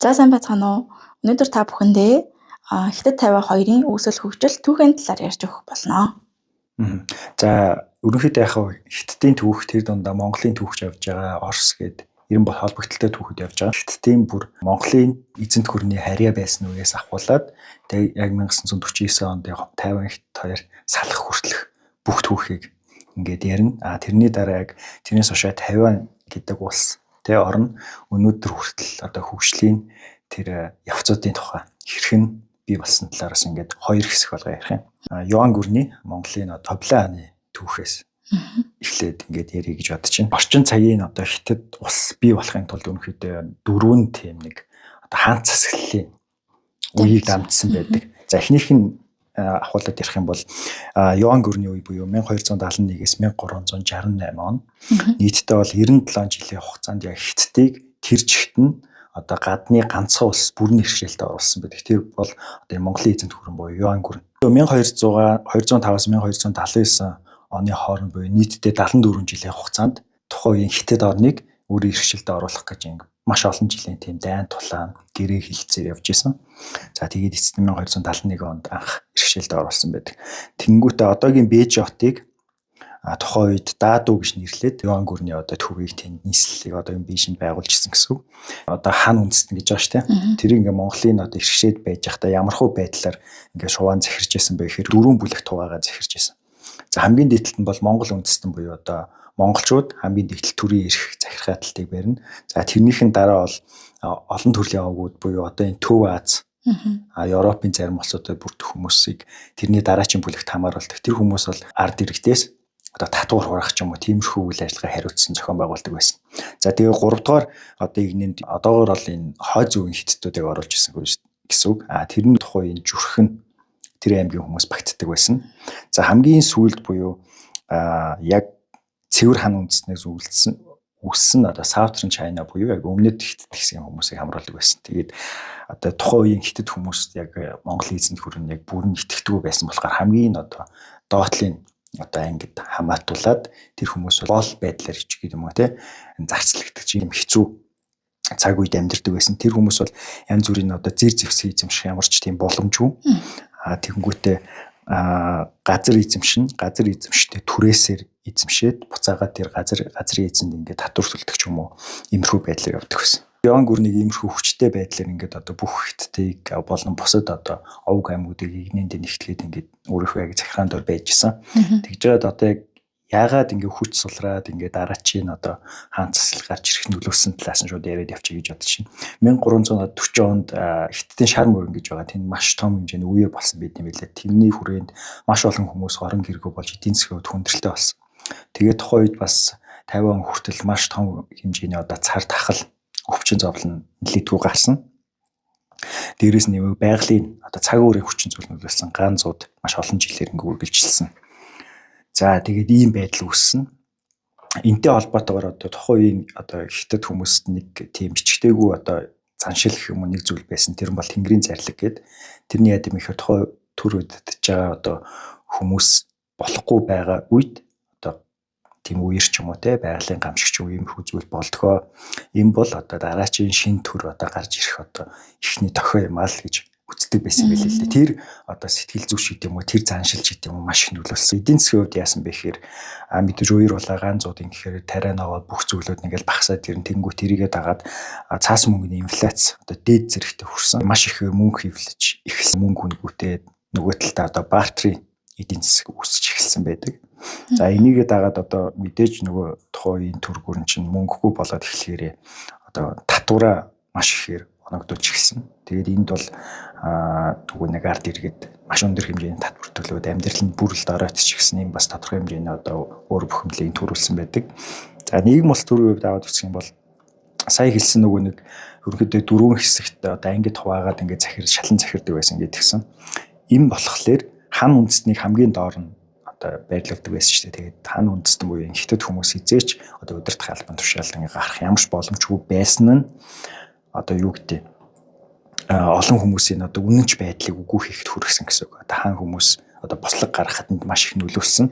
За, сайн байцгаана уу? Өнөөдөр та бүхэндээ Хятад Тайван хоёрын үүсэл, хөгжил, түүхийн талаар ярьж өгөх болно. За, ерөнхийдөө яг Хятадын түүх, тэр дундаа Монголын түүхч явж байгаа, Орос гээд ер нь бол холбогдлолтой түүхэд явж байгаа. Хятадын бүр Монголын эзэнт гүрний харьяа байсан үеэс ахуулаад тэг яг 1949 онд Тайван, Хятад хоёр салах хүртэлх бүх түүхийг ингээд ярина. А тэрний дараа яг тэрнээс хойш Тайван гэдэг улс тэ орн өнөөдөр хүртэл одоо хөгжлийн тэр явцуудын тухай, хэрхэн бий болсон талаараас ингээд хоёр хэсэг болгоо ярих юм. Юан гүрний Монголын Тоблаа хааны түүхээс эхлээд ингээд ярих гэж бодож байна. Орчин цагийн одоо Хятад улс бий болохын тулд ерөнхийдөө дөрвөн тийм нэг одоо хаан засаглалын үеийг дамжсан байдаг. За, эхнийх нь ахуулаад ярих юм бол Юан гүрний үе буюу 1271-ээс 1368 он. Нийтдээ бол 97 жилийн хугацаанд яг Хятадыг тэр чигт нь одоо гадны ганцхан улс бүрэн бэрхшээлтэй оруулсан байдаг. Тэр бол одоо Монголын эзэнт гүрэн буюу Юан гүрэн. 1200 205-аас 1279 оны хооронд буюу нийтдээ 74 жилийн хугацаанд тухайн үеийн Хятад орныг өөрийн бэрхшээлдээ оруулах гэж ингэ маш олон жилийн тийм дайн тулаан, гэрээ хэлцээр явж исэн. За, тэгээд эцэст 1271 онд анх бэрхшээлдээ оруулсан байдаг. Тэнгүүтээ одоогийн Бээжин хотыг тухайн үед Дааду гэж нэрлээд Юан гүрний одоо төвийг, тэнд нийслэлийг одоо энэ Бээжинд байгуулж ирсэн гэсэн үг. Одоо хан үндэстэн гэж байгаа шүү дээ. Тэр ингээ Монголын одоо иргэшээд байж байхдаа ямархуу байдлаар ингээ шуваан захирч байсан бэ гэхээр дөрвөн бүлэгт хуваагаа захирч байсан. За, хамгийн дээд талд нь бол Монгол үндэстэн буюу одоо монголчууд хамгийн дээд төрийн эрх захирхаа талтыг барина. За, тэрнийхэн дараа бол олон төрлийн овгууд буюу одоо энэ Төв Аз, Европын зарим улсуудад бүрдэх хүмүүсийг тэрний дараачийн бүлэгт хамааруулдаг. Тэр хүмүүс бол ард иргэдээс одоо татвар хураах ч юм уу, тиймэрхүү үйл ажиллагаа хариуцсан, зохион байгуулдаг байсан. За, тэгээ 3 дугаар одоо игнэнд одоогор бол энэ хойд зүгийн хятадуудыг оруулж ирсэн гэсэн үг. А тэр нь тухайн энэ зүрхэн тэр аймгийн хүмүүс багтдаг байсан. За, хамгийн сүүлд буюу яг цэвэр хан үндэстнээс үлдсэн үссэн одоо Southern China буюу яг өмнөд хятад хэсгийн хүмүүсийг хамруулдаг байсан. Тэгээд одоо тухайн үеийн хятад хүмүүст яг Монголын эзэнт гүрэн яг бүрэн итгэдэггүй байсан болохоор хамгийн одоо доотлын одоо ангид хамаатуулаад тэр хүмүүс бол байдлаар ич гэдэг юм уу те зарцлагддаг юм хэцүү цаг үед амьдардаг байсан. Тэр хүмүүс бол янз бүрийн одоо зэр зэвсэг эзэмших ямар ч тийм боломжгүй. А тэгэнгүүтээ газар эзэмшин, газар эзэмштэй түрээсээр эзэмшээд буцаагаад тэр газрын эзэнд ингээд татвар төлдөг ч юм уу, иймэрхүү байдлаар явдаг байсан. Юан гүрнийг иймэрхүү хүчтэй байдлаар ингээд одоо бүх хятадыг болон бусад одоо овг аймагуудыг игнэндээ нэгтгээд ингээд өөрийнхөө яг захиргаан дор байж исэн. Тэгж жаад одоо яг яагаад ингээ хүч сулраад ингээ дараачийн одоо хаан засал гарч ирэх нөлөөсөн талаас нь шууд яриад явчих гэж бодож байна. 1340 онд Хятадын шар мөрөн гэж байгаа. Тэнд маш том хэмжээний үер болсон байт юм билээ. Тэрний хүрээнд маш олон хүмүүс орон гэргүй болж эдийн засгийн хувьд хүндрэлтэй болсон. Тэгээд тухайн үед бас 50 он хүртэл маш том хэмжээний одоо цар тахал, өвчин зовлон нэлээдгүй гарсан. Дээрээс нь байгалийн одоо цаг уурын хүчин зүйл нөлөөлсөн ган зууд маш олон жилээр ингээ үргэлжилсэн. За, тэгээд ийм байдал үүссэн. Энтэй холбоотойгоор одоо тухайн үеийн одоо хятад хүмүүст нэг тийм бичгтээгүй одоо заншил гэх юм уу, нэг зүйл байсан. Тэр нь бол Тэнгэрийн зарлиг гээд. Тэрний яд юм ихээр тухайн төр үддэж байгаа одоо хүмүүс болохгүй байгаа үед одоо тийм үер ч юм уу те, байгалийн гамшиг ч юм уу, иймэрхүү зүйл болдгоо. Энэ бол одоо дараачийн шин төр одоо гарч ирэх одоо эхний дохио юм аа л гэж үздэг байсан байл л дээ. Тэр одоо сэтгэл зүйч гэдэг юм уу, тэр заншилч гэдэг юм уу, маш их нөлөөлсөн. Эдийн засгийн хувьд яасан бэ гэхээр мэдээж үер улаа ган зуудын гэхээр тариа наваад бүх зүйлүүд ингээл багасаад тэр тэнгуү тэрийгэ дагаад цаас мөнгөний инфляц одоо дээд зэрэгтээ хүрсэн. Маш их мөнгө хэвлэж эхэлсэн. Мөнгө үнгүүтээ нөгөө талдаа одоо бартерын эдийн засаг үүсэж эхэлсэн байдаг. За, энийгээ дагаад одоо мэдээж нөгөө тухайн үеийн төр гүрэн чинь мөнгөгүй болоод эхлэхээрээ одоо татвараа маш ихээр оногдуулж эхэлсэн. Тэгээд энд бол нөгөө нэг ард иргэд маш өндөр хэмжээний татвар төлөөд амьдрал нь бүр л доройтч эхэлсэн юм, бас тодорхой хэмжээний одоо өөр бухимдлыг төрүүлсэн байдаг. За, нийгэм улс төрийн хувьд аваад үзэх юм бол сая хэлсэн нөгөө нэг ерөнхийдөө дөрвөн хэсэгт одоо ангид хуваагаад ингээд захир шалан захирдаг байсан гэдгсэн. Им болохоор хан үндэстнийг хамгийн доор нь одоо байрлуулдаг байсан шүү дээ. Тэгээд хан үндэстэн буюу хятад хүмүүс хизээч одоо удирдах албан тушаалд ингээ гарах ямар ч боломжгүй байсан нь одоо юу гэдэг олон хүмүүсийн одоо үнэнч байдлыг үгүй хийхэд хүргэсэн гэсэн үг. Одоо хаан хүмүүс одоо бослог гаргахад маш их нөлөөлсөн.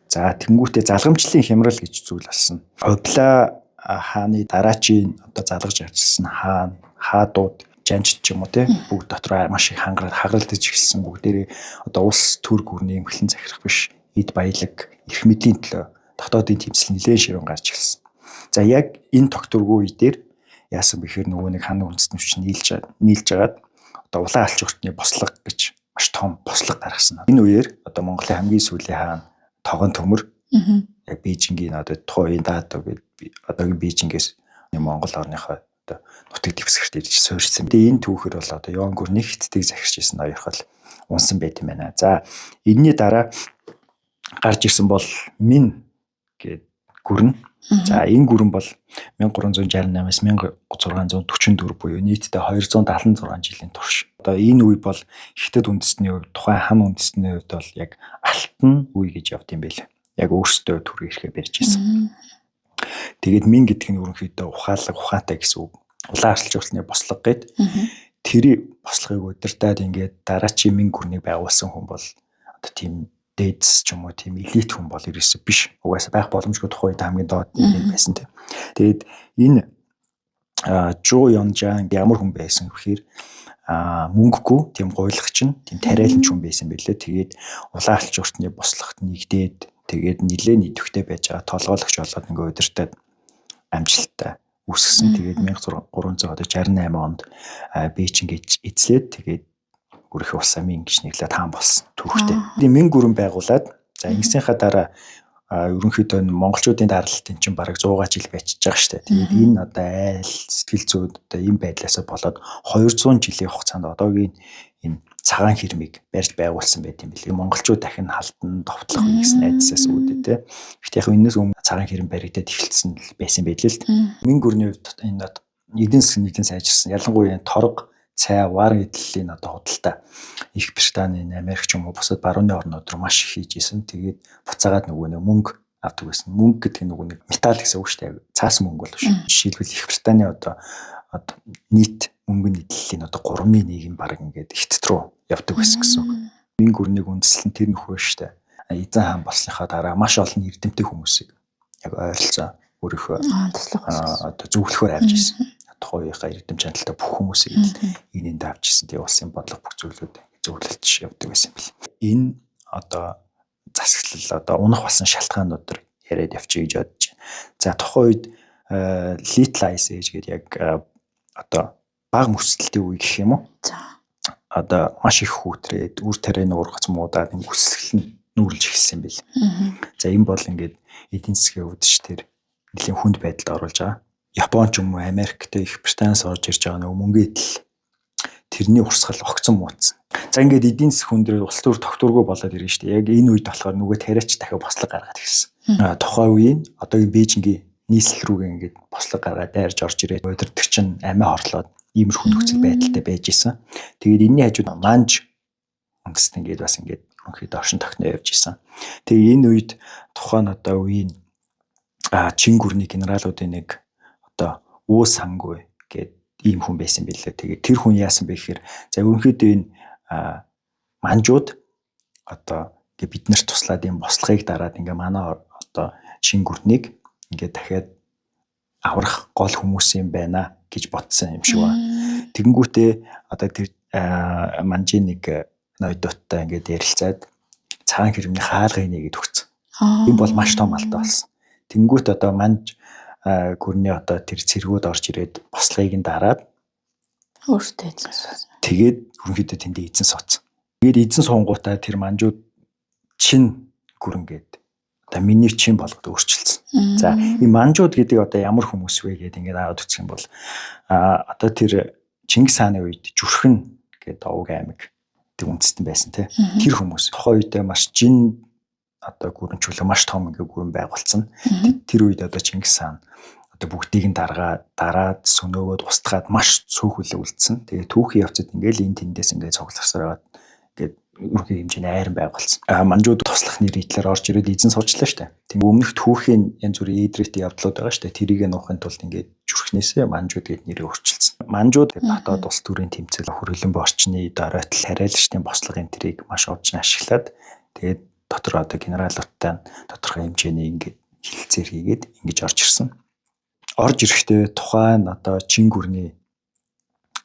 За, тэнгуүтээ залгамжлалын хямрал гэж зүйл болсон. Хувлаа хааны дараачийн одоо залгаж ажилласан хаан хаадууд, жанжид ч юм уу те бүгд дотор маш их хангараад хагаралдаж эхэлсэн. Бүгдээрээ одоо улс төр гүрний эмхлэн захирах биш, эд баялаг, эрх мэдлийн төлөө дотоодын тэмцэл нэлээд ширүүн гарч эхэлсэн. За яг энэ тогтворгүй үе дээр яасан бэхээр нөгөө нэг хан үндэстнүүд чинь нийлж агаад одоо улаан алч өртний бослого гэж маш том бослого гаргасан. Энэ үеэр одоо Монголын хамгийн сүүлийн хаан Тогон Төмөр яг Бээжингийн одоо тухайн үеийн Даадо гэдэг одоогийн Бээжингээс Монгол орныхоо одоо нутаг дэвсгэрт ирж суурьсан. Тэгээ энэ түүхэр бол одоо Юан гүрний хятадыг захирч ирсэн ноёрхол унсан байт юм байна. За энэний дараа гарч ирсэн бол Мин гээд гүрэн. За энэ гүрэн бол 1368-аас 1644 буюу нийтдээ 276 жилийн турш. Одоо энэ үе бол Хятад үндэстний хувьд, тухайн хан үндэстний хувьд бол яг алтан үе гэж явд юм байл. Яг өөрсдөө төрийн эрхээ барьж ирсэн. Тэгээд Мин гэдэг нь ерөнхийдөө ухаалаг, ухаантай гэсэн үг. Улаан арчилж урсны бослого гээд тэр бослогыг удирдаад ингээд дараачийн Мин гүрнийг байгуулсан хүн бол одоо тийм дээдс ч юм уу тийм элит хүн бол ерөөсөө биш. Угаасаа байх боломжгүй тухайн үед хамгийн доод нэг байсан тийм. Тэгээд энэ Жу Йонжан ямар хүн байсан гэхээр мөнгөгүй тийм гуйлагч нь тийм тариаланч хүн байсан байлээ. Тэгээд улаан алч уртны бослогт нэгдээд тэгээд нилээн идэвхтэй байж байгаа толгойлогч болоод ингээ удирдаад амжилттай үүсгэсэн. Тэгээд 1368 онд Бээжинг эзлээд тэгээд өрөх улсаа Мин гэж нэрлээд хаан болсон түүхтэй. Тэгээд Мин гүрэн байгуулад за ингэснийхаа дараа ерөнхийдөө монголчуудын даралтын чинь бараг 100 жил байчиж байгаа штэ. Тэгээд энэ одоо айл сэтгэл зүйд одоо ийм байдлаасаа болоод 200 жилийн хугацаанд одоогийн энэ цагаан хэрмийг барьж байгуулсан байт юм билээ. Монголчууд дахин халтан довтлох үе гэсэн айдсаас үүдээ те. Гэхдээ яг энэс өмнө цагаан хэрэм баригдаад эхэлсэн байсан байлээ л. Мин гүрний хувьд энэ эдийн засаг нэгэн сайжирсан. Ялангуяа энэ торго, цай, вар эдлэлийн одоо худалдаа Их Британи, Америк ч юм уу бусад барууны орнууд руу маш их хийж исэн. Тэгээд буцаагаад нөгөө нэг мөнгө авдаг байсан. Мөнгө гэдэг нь нөгөө нэг металл гэсэн үг шүү дээ. Цаасан мөнгө бол биш. Жишээлбэл Их Британи одоо нийт мөнгөний эдлэлийн одоо 3-ны 1 нь баг ингээд Хятад руу явдаг байсан гэсэн үг. Мин гүрнийг үндэслэн тэр нөхөө шүү дээ. Эзэн хаан болсныхаа дараа маш олон эрдэмтэн хүмүүсийг яг ойролцоо өөрийнхөө одоо зөвлөхөөр авч ирсэн. Тухайн үеийнхаа эрдэм чанартай бүх хүмүүсийг энэнд авч ирсэн. Тэгээ улсын бодлого бүх зүйлүүд зөвлөлтөж явдаг байсан юм бэл. Энэ одоо засаглал одоо унах болсон шалтгаанууд төр яриад явчих гэж бодож байна. За тухайн үед Little Ice Age гэдэг яг одоо бага мөсөлтийн үе гэх юм уу? За. Одоо маш их хүүтрээд үр тарианы ургац муудаад ингэ өсгөл нь нүүрлж эхэлсэн юм бэл. За энэ бол ингээд эдийн засгийн хувьд ч тэр нэлийн хүнд байдалд оруулж байгаа. Япон ч юм уу Америкт их Британаас орж ирж байгаа нөгөө мөнгө эдэл тэрний урсгал огцон муудсан. За ингээд эдийн засаг хүндрээ улс төр тогтворгүй болоод ирнэ шүү дээ. Яг энэ үед болохоор нөгөө тариач дахиад бослого гаргаад ирсэн. Тухайн үеийн одоогийн Бээжингийн нийслэл рүүгээ ингээд бослого гаргаад дайрж орж ирээд удирдагч нь амиа хорлоод иймэрхүү нөхцөл байдалтай байж исэн. Тэгээд энэний хажууд Манж үндэстэн ингээд бас ингээд ерөнхийдөө оршин тогтноо явж исэн. Тэгээ энэ үед тухайн одоо үеийн Чин гүрний генералуудын нэг одоо Үу Сангуй гээд ийм хүн байсан билээ. Тэгээд тэр хүн яасан бэ гэхээр за ерөнхийдөө энэ манжууд одоо ингээ бид нарт туслаад ийм бослогыг дараад ингээ манай одоо Чин гүрнийг ингээ дахиад аврах гол хүмүүс юм байна гэж бодсон юм шиг байна. Тэгэнгүүтээ одоо тэр манжийн нэг ноёдоттой ингээд ярилцаад цагаан хэрмний хаалгыг нэгэд өгсөн. Энэ бол маш том алдаа болсон. Тэнгүүт одоо манж гүрний одоо тэр цэргүүд орж ирээд бослогыг нь дараад өөртөө эзэн суусан. Тэгээд ерөнхийдөө тэндээ эзэн сууцсан. Тэгээд эзэн суунгуудаа тэр манжууд чин гүрэн гээд одоо миний чин болгоод өөрчилсөн. За энэ манжууд гэдэг одоо ямар хүмүүс вэ гэдэг ингээд аваад үзэх юм бол одоо тэр Чингис хааны үед Зүрхэн гэдэг овог аймаг тэг үндэстэн байсан тий. Тэр хүмүүс тухайн үедээ маш жин одоо гүрэнчүүлээ маш том ингээ гүрэн байгуулсан. Тэр үед одоо Чингис хаан одоо бүгдийг нь дараад сөнөөгөөд устгаад маш цөөхөлөө үлдсэн. Тэгээ түүхийн явцад ингээл энэ тэндээс ингээ цугларсаар ингээд ерөнхий хэмжээний айран байгуулсан. Манжууд туслах нэр итлээр орж ирээд эзэн суучлаа штэ. Тийм өмнөх түүхийн янз бүрийн эдрээтэй явдлууд байгаа штэ. Тэрийг нуухын тулд ингээд зүрхнээсээ манжууд гээд нэрээ өөрчилсөн. Манжууд дотоод улс төрийн тэмцэл хөрөлөн орчны доройтол хариалагчдын бослогын тэрийг маш овж ашиглаад тэгээд дотор одоо генералуудтай тодорхой хэмжээний ингээд хилцээр хийгээд ингэж орж ирсэн. Орж ирэхдээ тухайн одоо Чин гүрний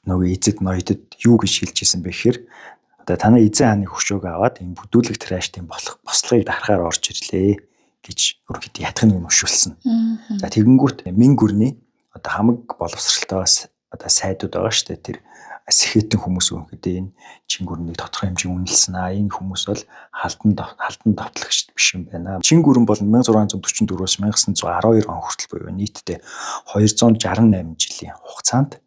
Нөгөө эзэд ноёдод юу гэж хэлж исэн бэ гэхээр одоо танай эзэн хааны хөшөөг аваад энэ бүдүүлэг траштын болох бослогыг дарахаар орж ирлээ гэж ерөнхийдөө ятгах нэг нөшүүлсэн. За тэгэнгүүт Мингүрний одоо хамаг боловсралтайгаас одоо сайдууд байгаа шүү дээ. Тэр сэхэтэн хүмүүс ерөнхийдөө энэ Чингүрнийг тодорхой хэмжээнд үнэлсэн аа. Энэ хүмүүс бол халдан довтлогчд биш юм байна. Чингүрэн бол 1644-өөс 1912 он хүртэл буюу нийтдээ 268 жилийн хугацаанд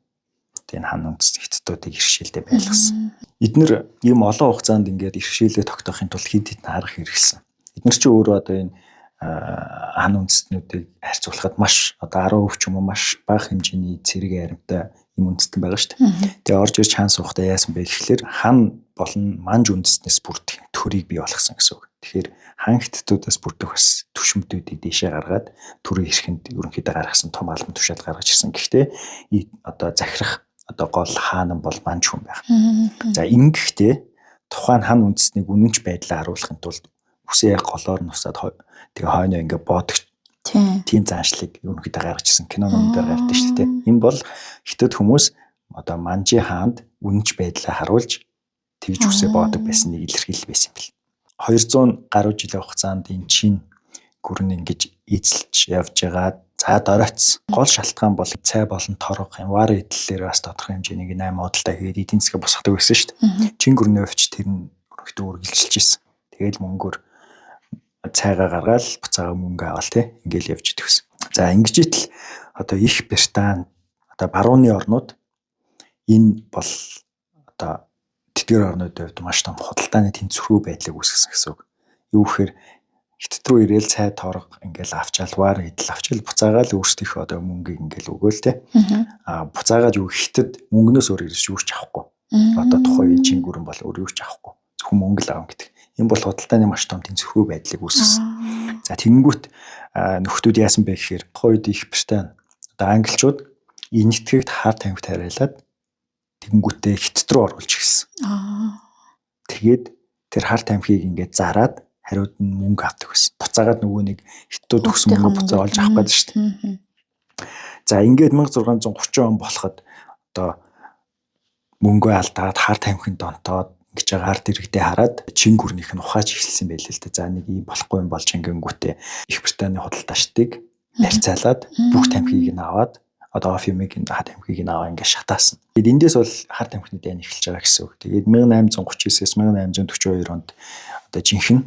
энэ хан үндэс хятадуудыг иршээлдээ байлгасан. Эднэр ийм олон хугацаанд ингээд иршээлээ тогтоохын тулд хэд хэдэн арга хэрэглэсэн. Эднэр чинь өөрөө одоо энэ хан үндэстнүүдийг харьцуулахад маш одоо 10% ч юм уу маш бага хэмжээний цэрэг аримтай юм үндэстэн байгаа шүү дээ. Тэгээ орж ирж хаан суухдаа яасан бэ гэхлээр хан болон манж үндэстнээс бүрдэх төрийг бий болгосон гэсэн үг. Тэгэхээр хан хятадуудаас бүрдэх бас түшмдүүдийг дээшээ гаргаад төрийн эрхэнд ерөнхийдөө гаргасан том албан тушаал гаргаж ирсэн. Гэхдээ одоо захирах одоо гол хаан нь бол манж хүн байх. За ингэхдээ тухайн хан үндэстнийг үнэнч байдлаа харуулахын тулд үсээ голоор нь усаад тэгээ хойноо ингээ боодогч тийм заншлыг ерөнхийдөө гаргаж ирсэн кино ном дээр гардаг шүү дээ. Энэ бол хятад хүмүүс одоо манжи хаанд үнэнч байдлаа харуулж тэгж үсээ боодог байсан нэг илэрхийлэл байсан юм бэл. 200 гаруй жилийн хугацаанд энэ чин гүрэн ингэж эзэлж явж байгаа. За доройтсон. Гол шалтгаан бол цай болон торго, вар эдлэлээр бас тодорхой хэмжээний 8 худалдаа хийгээд эдийн засгаа босгодог байсан шүү дээ. Чин гүрний хувьч тэр нь ерөнхийдөө үргэлжилж ирсэн. Тэгэл мөнгөөр цайгаа гаргаал буцаага мөнгө аваал те ингээл явж идэх гэсэн. За ингэж итл одоо их Британи одоо барууны орнууд энэ бол одоо тэдгээр орнуудын хувьд маш том худалдааны тэнцвэргүй байдлыг үүсгэсэн гэсэн үг. Юу гэхээр хятад руу ирээл цай торго ингээл авчаал вар идэл авчаал буцаагаал өөрсдийнхөө одоо мөнгийг ингээл өгөөл те. А буцаагаад юу хятад мөнгнөөс өөр ерөөс юу ч авахгүй. Одоо тухайн үеийн Чингүрэн бол өөр юу ч авахгүй. Зөвхөн мөнгө л авна гэдэг. Энэ бол худалдааны маш том тэнцвэргүй байдлыг үүсгэсэн. За тэгэнгүүт нөхдүүд яасан бэ гэхээр тухайн үед их Британи одоо англичууд энэтхэгт хар тамхи тариалаад тэгэнгүүтээ хятад руу оруулж ирсэн. Тэгээд тэр хар тамхиг ингээд зараад хариуд нь мөнгө авдаг байсан. Буцаагаад нөгөө нэг хятадууд өгсөн мөнгө буцаа олж авах гэдэг шүү дээ. За ингээд 1630 он болоход одоо мөнгөө алдаад хар тамхинд донтоод ингэж байгаа ард иргэдээ хараад чин гүрнийх нь ухааж эхэлсэн байлээ л дээ. За нэг ийм болохгүй юм болж ингэнгүүтээ Их Британий худалдаачдыг барьцаалаад бүх тамхиг нь аваад одоо офиумыг энэ хар тамхиг нь аваа ингэ шатаасан. Тэгээд эндээс бол хар тамхины дайн эхэлж байгаа гэсэн үг. Тэгээд 1839-ээс 1842 онд одоо жинхэнэ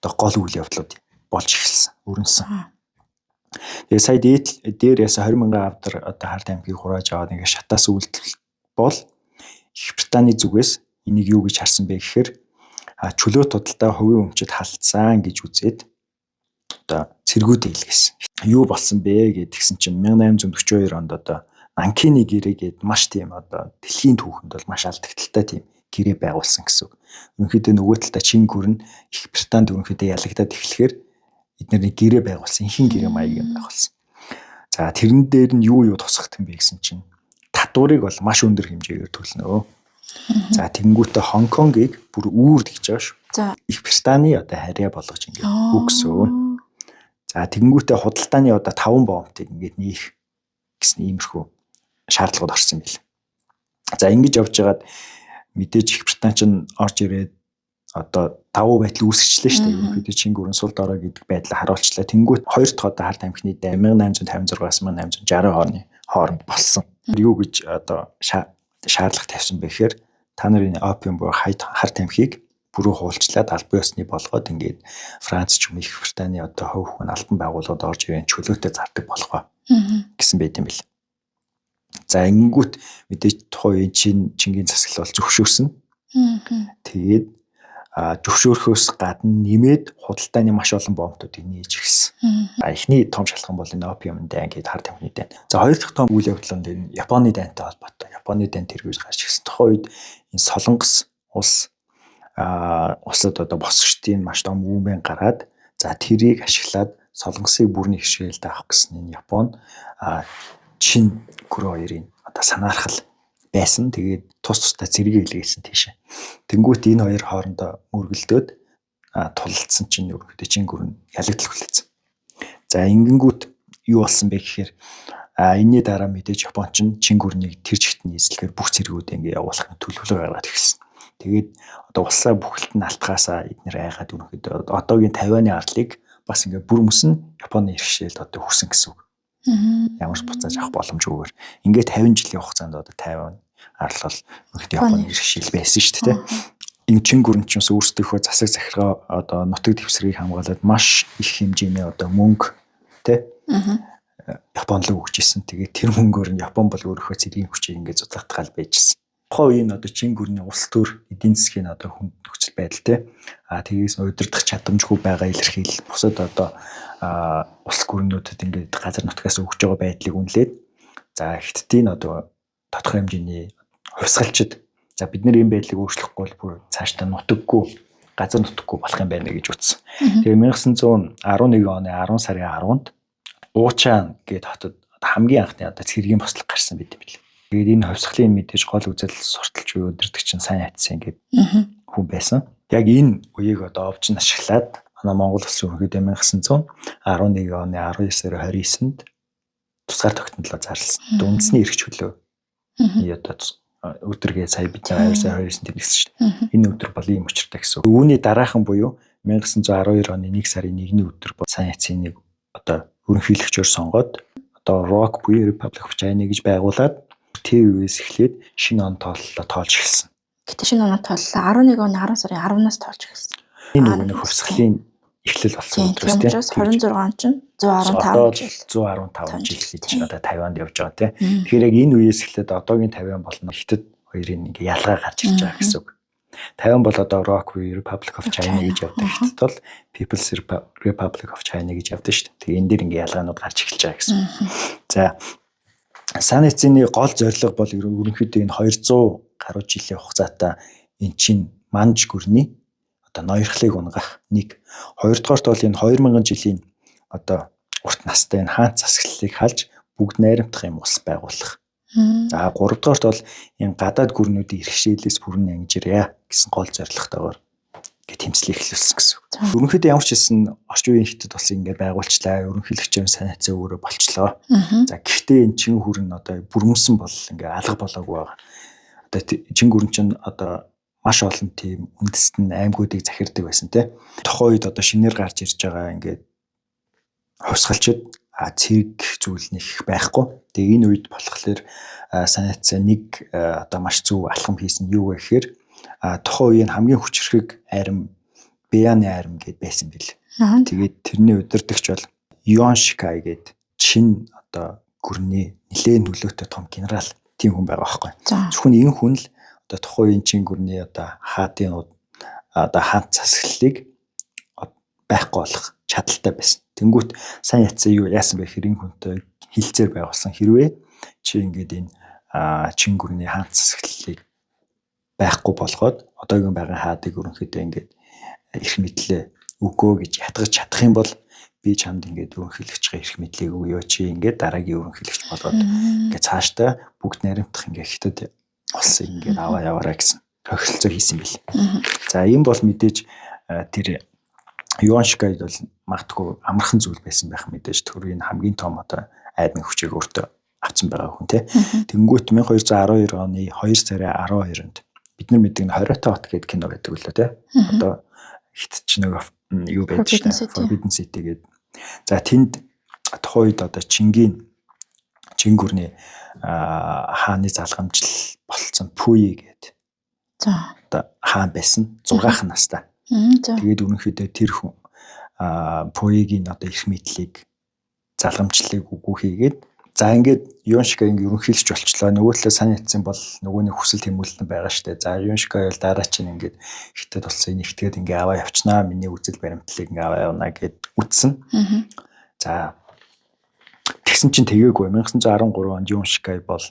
одоо гол үйл явдлууд болж эхэлсэн, өрнөсөн. Тэгээд сая дээр ясаа 20 мянган авдар одоо хар тамхиг хурааж аваад ингэ шатаасан үйлдэл бол Их Британий зүгээс энийг юу гэж харсан бэ гэхээр чөлөөт худалдаа хувийн өмчөд халдсан гэж үзээд одоо цэргүүд илгээсэн. Юу болсон бэ гэдгсэн чинь 1842 онд одоо Нанкины гэрээ гээд маш тийм одоо дэлхийн түүхэнд бол маш алдагдaltaй тийм гэрээ байгуулсан гэсэн үг. Ерөнхийдөө нөгөө талдаа Чингүр нь Их Британд ерөнхийдөө ялагдаад эхлэхээр эдгээр нэг гэрээ байгуулсан, инхэн гэрээ маяг юм байгуулсан. За тэрэн дээр нь юу тусгах юм бэ гэсэн чинь татварыг бол маш өндөр хэмжээгээр төлнө. За тэгэнгүүтээ Хонконгийг бүр үүрд гэж байгаа шүү. За Их Британий одоо харьяа болгож ингээд өгсөн. За тэгэнгүүтээ худалдааны одоо 5 боомтыг ингээд нээх гэсэн иймэрхүү шаардлагууд орсон юм бэл. За ингэж явж байгаад мэдээж Их Британи ч орж ирээд одоо давуу байдал үүсгэжлээ шүү дээ. Ерөнхийдөө Чингүрэн сул дорой гэдэг байдлаа харуулчлаа. Тэнгүүт хоёр дахь одоо хар тамхины дайн 1856-аас 1860 оны хооронд болсон. Юу гэж одоо шаардлага тавьсан бэ гэхээр та нарын опиум буюу хар тамхиг бүрүү хуулчлаад албан ёсны болгоод ингээд Франц ч юм Их Британий одоо хувь хүн албан байгууллагад орж ирэн чөлөөтэй зардаг болох ба гэсэн байт юм бэл. За ингэнгүүт мэдээж тухайн үеийн Чингийн засаглал бол зөвшөөрсөн. Тэгээд зөвшөөрөхөөс гадна нэмээд худалдааны маш олон бомбтуудыг нээж эхэлсэн. Эхний том шалхан бол энэ опиум дайн гээд хар тамхины дайн. За хоёр дахь том үйл явдал нь энэ Японы дайнтай холбоотой. Японы дайн тэргүүж гарч ирсэн. Тухайн үед энэ Солонгос улс улсад одоо босгочдын маш том үүмэн гараад за тэрийг ашиглаад Солонгосыг бүрний хишгэлд авах гэсэн энэ Япон Чин гүрэн хоёрын одоо санаархал байсан. Тэгээд тус тусдаа зэрэг илгээсэн тийшээ. Тэнгүүт энэ хоёр хоорондоо мөргөлдөөд тулалдсан чинь ерөнхийдөө Чин гүрэн ялагдал хүлээсэн. За ингэнгүүт юу болсон бэ гэхээр А энэний дараа мэдээж Япон ч Чин гүрнийг тэр чигт нь эзлэхээр бүх цэргүүдээ ингээ явуулах төлөвлөгөө гаргаад эхэлсэн. Тэгээд одоо улсаа бүхэлд нь алтгаасаа эднэр айгаад ерөнхийдөө одоогийн Тайваны арлыг бас ингээ бүр мөс нь Японы иргэшээлд одоо хүрсэн гэсэн үг. Ямар ч буцааж авах боломжгүйгээр ингээ 50 жилийн хугацаанд одоо Тайван арал бол ерөнхийдөө Японы иргэшээл байсан шүү дээ. Энэ чин гүрэн ч бас өөрсдийнхөө засаг захиргаа одоо нутаг дэвсгэрийг хамгаалаад маш их хэмжээний одоо мөнгө тэ Япон руу өгч исэн. Тэгээд тэр мөнгөөр нь Япон бол өөрийнхөө цэргийн хүчийг ингээд зузаатгаал байжсэн. Тухайн үеийн одоо чин гүрний улс төр эдийн засгийн одоо хүнд нөхцөл байдал те. А тэгээс удирдах чадамжгүй байгаа илэрхийлэл бусад одоо улс гүрнүүдэд ингээд газар нутгаас өгч байгаа байдлыг үнэлээд за Хятадын одоо тодорхой хэмжээний хувьсгалчид за бид нэр ийм байдлыг өөрчлөхгүй бол бүр цаашдаа нутаггүй газар нутаггүй болох юм байна гэж үзсэн. Тэгээ 1911 оны 10 сарын 10-нд Уучаан гээд хотод хамгийн анхны одоо цэргийн бослого гарсан байт юм билээ. Тэгээд энэ хувьсгалын мэдээж гол үзэл сурталч буюу удирдагч нь Сайн Ятсын гээд хүн байсан. Яг энэ үеийг одоо овж нь ашиглаад манай Монгол улсын ерөнхийдөө 1911 оны 19 сарын 29-нд тусгаар тогтнолоо зарласан. Үндэсний эрх чөлөө. Одоо өдөр гээ сая бид 19 сарын 29-нд тэмдэглэсэн шүү дээ. Энэ өдөр бол ийм учиртай гэсэн үг. Үүний дараахан буюу 1912 оны 1 сарын 1-ний өдөр бол Сайн Яценыг одоо ерөнхийлөгчөөр сонгоод одоо ROC буюу Republic of China гэж байгуулад тэр үеэс эхлээд шинэ он тооллоо тоолж эхэлсэн. Гэтэ шинэ оноо тооллоо 11 оны 10 сарын 10-наас тоолж эхэлсэн. Энэ нөгөө нэг хувьсгалын эхлэл болсон өдрөөс тийм. 26 он чинь 115 жил. 115 жил гэж одоо Тайванд явж байгаа тийм. Тэгэхээр яг энэ үеэс эхлээд одоогийн Тайван болон Хятад хоёрын ингээ ялгаа гарч ирж байгаа гэсэн үг. Тайван бол одоо ROC буюу Republic of China гэж явдаг. Хятад бол People's Republic of China гэж явдаг шүү дээ. Тэгээ энэ дэр ингээ ялгаанууд гарч эхэлж байгаа гэсэн. За Сан Яцены гол зорилго бол ерөнхийдөө энэ 200 гаруй жилийн хугацаатай энэ чинь манж гүрний одоо ноёрхлыг унгах нэг. Хоёрдугаарт бол энэ 2000 жилийн одоо урт настай энэ хаант засаглалыг халж бүгд найрамдах юм улс байгуулах. За гуравдугаарт бол энэ гадаад гүрнүүдийн иргэшээлээс бүрэн ангижирья гэсэн гол зорилготойгоор ингээ тэмцлийг эхлүүлсэн гэсэн үг. Ерөнхийдөө ямар ч хэлсэн орчин үеийн Хятад улсын ингээ байгуулчлаа. Ерөнхийлөгчийн санаацаа өөрөө болчлоо. За гэхдээ энэ чин хүрэн одоо бүрмсэн бол ингээ алга болоогүй байгаа. Одоо чин гүрэн чинь одоо маш олон тийм үндэстэн аймагуудыг захирдаг байсан тий. Тухайн үед одоо шинээр гарч ирж байгаа ингээд хувьсгалчид цэрэг зүйл нэг их байхгүй. Тэгээ энэ үед болохоор санаацаа нэг одоо маш зөв алхам хийсэн юу вэ гэхээр тухайн үеийн хамгийн хүчирхэг арим Бяны арим гэд байсан бил. Тэгээд тэрний удирдагч бол Юан Шикай гэд чин одоо гүрний нэлээд нөлөөтэй том генерал тийм хүн байгаа байхгүй. Зөвхөн энэ хүн л одоо тухайн үеийн чин гүрний одоо хаадын одоо хаант засаглалыг байхгүй болох чадaltaй байсан. Тэнгүүт Сайн Яцен юу яасан бэ гэхээр энэ хүнтэй хилцээр байгуулсан. Хэрвээ чи ингээд энэ чин гүрний хаант засаглалыг байхгүй болгоод одоогийн байгаа хаадыг ерөнхийдөө ингээд эрх мэдлээ өгөө гэж ятгах чадах юм бол би чамд ингээд ерөнхийлөгчийн эрх мэдлийг өгөө, чи ингээд дараагийн ерөнхийлөгч болоод ингээд цаашдаа бүгд наримтах ингээд Хятад улсыг ингээд аваа яваарай гэсэн тохиролцоо хийсэн бил. За ийм бол мэдээж тэр Юан Шикайд бол магадгүй амархан зүйл байсан байх мэдээж төрийн хамгийн том одоо аймгийн хүчийг өөртөө авсан байгаа хүн тий. Тэнгүүт 1212 оны 2 сарын 12-нд бид нар мэддэг нь 20 хот гэдэг кино байдаг лөө тий. Одоо Хятад ч нэг юу байдаг шүү дээ. Forbidden City гэдэг. За тэнд тухайн үед одоо Чингийн Чин гүрний хааны залгамжлал болцсон Пуи гэдэг. За одоо хаан байсан 6 настай. Тэгээд ерөнхийдөө тэр хүн Пуигийн одоо эрх мэдлийг залгамжлалыг үгүй хийгээд за ингээд Юан Шикай ингээд ерөнхийлөгч болчлоо. Нөгөө талаа Сан Яцен бол нөгөө нэг хүсэл тэмүүлэл нь байгаа штэ. За Юан Шикай бол дараа чинь ингээд Хятад улсын нэгтгээд ингээд аваа явчнаа. Миний үзэл баримтлалыг ингээд аваа явна гэд үтсэн. За тэгсэн чинь тэгээгүй. 1913 онд Юан Шикай бол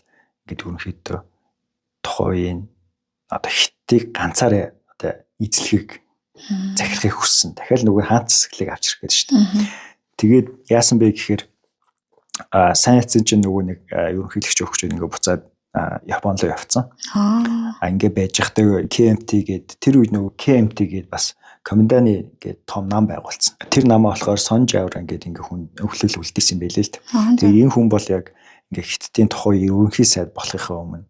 ингээд ерөнхийдөө тухайн үеийн одоо Хятадыг ганцаараа одоо эзлэхийг захирахыг хүссэн. Дахиад нөгөө хаант засаглалыг авчрах гэдэг шүү дээ. Тэгээд яасан бэ гэхээр Сан Яцен чинь нөгөө нэг ерөнхийлөгч өгч ингээ буцаад Япон руу явцсан. Ингээ байж байхдаа KMT гээд тэр үед нөгөө KMT гээд бас Коменданы гээд том нам байгуулсан. Тэр намаа болохоор Сон Жавран гээд ингээ хүн өвлөл үлдээсэн байлээ л дээ. Тэгээ энэ хүн бол яг ингээ Хятадын тухайн ерөнхий сайд болохынхаа өмнө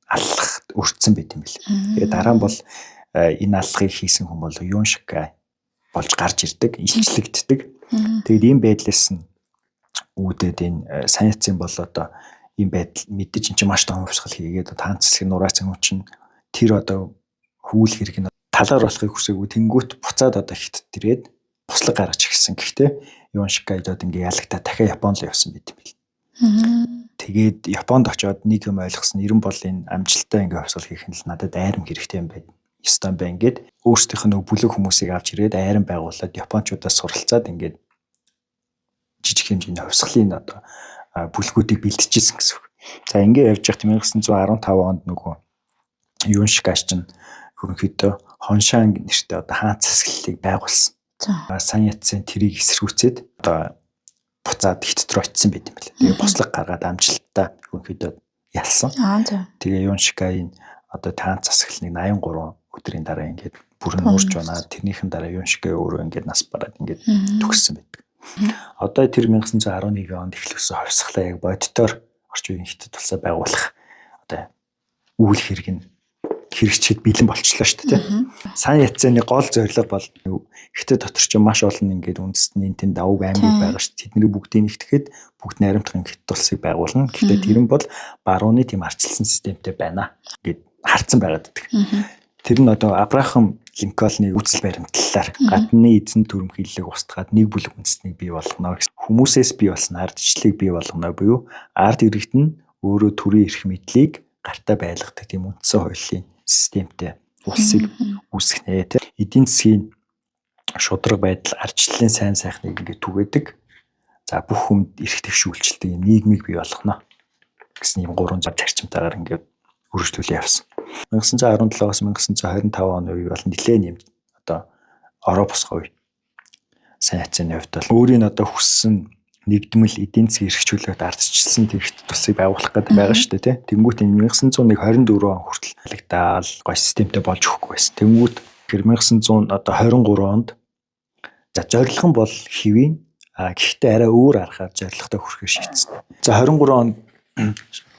аллах өртсөн байт юм бэл. Тэгээ дараа нь бол энэ аллахыг хийсэн хүн бол Юн Шикай болж гарч ирдэг, илчлэгддэг. Тэгээд ийм байдлаас нь үүдээд энэ Сан Яцен бол одоо ийм байдал мэдээж эн чинь маш том хувьсгал хийгээд таан цэцэг нураацсан хүн чинь тэр одоо хүүл хэрэг нь талаар болохыг хүсээгүй, тэнгүүт буцаад одоо Хятад ирээд бослог гаргаж ирсэн. Гэхдээ Юн Шикай одоо ингээ ялагдаа дахиад Японд л явсан байт юм бэл. Тэгээд Японд очиод нэг юм ойлгосон, ер нь бол энэ амжилттай ингээ хувьсгал хийх нь л надад айрам хэрэгтэй юм байна. Ёстой юм байна гэд өөрсдийнх нь нөгөө бүлэг хүмүүсийг авч ирээд айрам байгуулад японочдоос суралцаад ингээд жижиг хэмжээний хувьсгалын одоо бүлгүүдийг бэлтжижсэн гэсэн үг. За, ингээ явж байхад 1915 онд нөгөө Юн Шикай чинь ерөнхийдөө Хоншан нэртэй одоо хаан засаглалыг байгуулсан. Сан Яцен тэрийг эсэргүүцээд одоо буцаад Хятад руу очисон байт юм байна. Тэгээ бослог гаргаад амжилттай ерөнхийдөө ялсан. Тэгээ Юн Шикайын одоо таан засаглалыг 83 өдрийн дараа ингээд бүрэн нуурч унаад, тэрнийхэн дараа Юн Шикай өөрөө ингээд нас бараад ингээд төгссөн байдаг. Одоо тэр 1911 онд эхлүүлсэн хувьсгалаа яг бодитоор орчин үеийн Хятад улсаа байгуулах одоо үйл хэрэг нь хэрэгжихэд бэлэн болчлоо шүү дээ. Сан Яцены гол зорилго бол Хятад дотор ч маш олон ингээд үндэстний тэнд давууг аймаг байгаа шүү дээ. Тэдний бүгдийг нэгтгэхэд бүгд найрамдах Хятад улсыг байгуулна. Гэхдээ тэр нь бол барууны тийм арчилсан системтэй байна гэд харцсан байгаад байдаг. Тэр нь одоо Абрахам Линкольны үзэл баримтлалаар гадны эзэн төрөмхийллийг устгаад нэг бүлэг үндэстнийг бий болгоно гэсэн, хүмүүсээс бий болсон ардчлалыг бий болгоно буюу ард иргэд нь өөрөө төрийн эрх мэдлийг гартаа байлгадаг тийм үндсэн хуулийн системтэй улсыг үүсгэнэ тийм эдийн засгийн шударга байдал, ардчлалын сайн сайхныг ингээд түгээдэг. За, бүх хүнд эрх дэвшүүлэлтийг юм нийгмийг бий болгоно гэсэн юм гурван зарчимтайгаар ингээд үргэлжлүүлээ явсан. 1917-оос 1925 оны үе бол нэлээд юм одоо ороо босгоо үе. Сан Яцены хувьд бол өөрийн одоо хүссэн нэгдмэл эдийн засгийн эрх чөлөөт ардчилсан тэр Хятад улсыг байгуулах гэдэг байгаа шүү дээ, тий. Тэнгүүт энэ 1924 он хүртэл халагдаал гой системтэй болж өгөхгүй байсан. Тэнгүүт тэр 1923 онд за зорилго нь бол хэвийн, гэхдээ арай өөр аргаар зорилготой хүрэхээр шийдсэн. За, 23 онд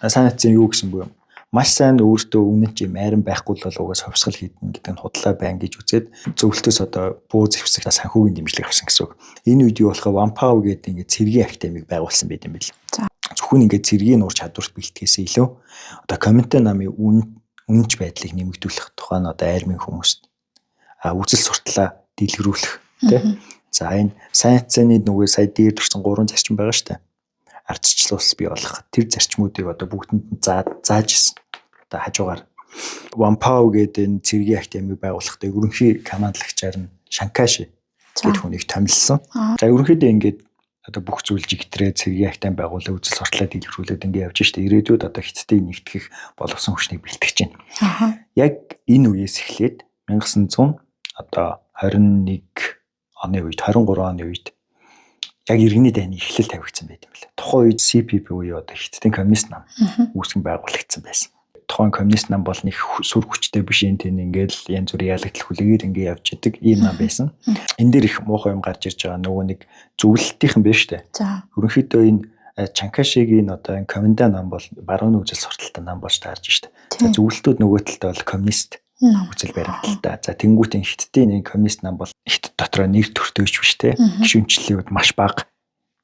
Сан Яцен юу гэсэн бэ? Маш сайн өөртөө үнэн ч юм айран байхгүй л бол угаас хувьсгал хийдэн гэдэг нь худлаа байна гэж үзээд зөвлөлтөөс одоо буу зэвсэг санхүүгийн дэмжлэг авсан гэсэн үг. Энэ үед юу болохоор Вампау гэдэг ингээд цэргийн академиг байгуулсан байт юм бэл. Зөвхөн ингээд цэргийн нуур чадварт бэлтгэхээс илүү одоо Коминтерн намын үнэнч байдлыг нэмэгдүүлэх тухай нь одоо армийн хүмүүст үзэл суртлаа дэлгэрүүлэх тий. За, энэ Сан Яцены нөгөө сая дээр төрсэн гурван зарчим байгаа шүү дээ. Ардчилсан улс бий болох тэр зарчмуудыг одоо бүгдэнд нь зааж ирсэн. Одоо хажуугаар Вампау гэдэг энэ цэргийн академиг байгуулахдаа ерөнхий командлагчаар нь Шанкаши гэдэг хүнийг томилсон. За, ерөнхийдөө ингээд одоо бүх зүйл жигтрээ цэргийн академи байгуулаад үзэл суртлаа дэлгэрүүлээд ингээд явж штэ. Ирээдүйд одоо Хятадыг нэгтгэх боловсон хүчнийг бэлтгэж байна. Яг энэ үеэс эхлээд 1900 одоо 21 оны үед, 23 оны үед яг иргэний дайны эхлэл тавигдсан байт юм лээ. Тухайн үед CPP буюу одоо Хятадын коммунист нам үүсгэн байгуулагдсан байсан. Тухайн коммунист нам бол нэг сүр хүчтэй биш, энэ тэн ингээл янз бүрийн ялагдал хүлээгээр ингээ явж идэг ийм нам байсан. Энэ дээр их муухай юм гарч ирж байгаа, нөгөө нэг зөвлөлтийнхэн биш үү? Ерөнхийдөө энэ Чанкашигийн одоо энэ коммунда нам бол барууны үзэл сурталтай нам болж таарж штэ. За, зөвлөлтүүд нөгөө талдаа бол коммунист үзэл баримталтай. За, тэнгуут энэ Хятадын нэг коммунист нам бол Хятад дотроо нэр төртөөч биш те. Гишүүнчлэлийн үед маш бага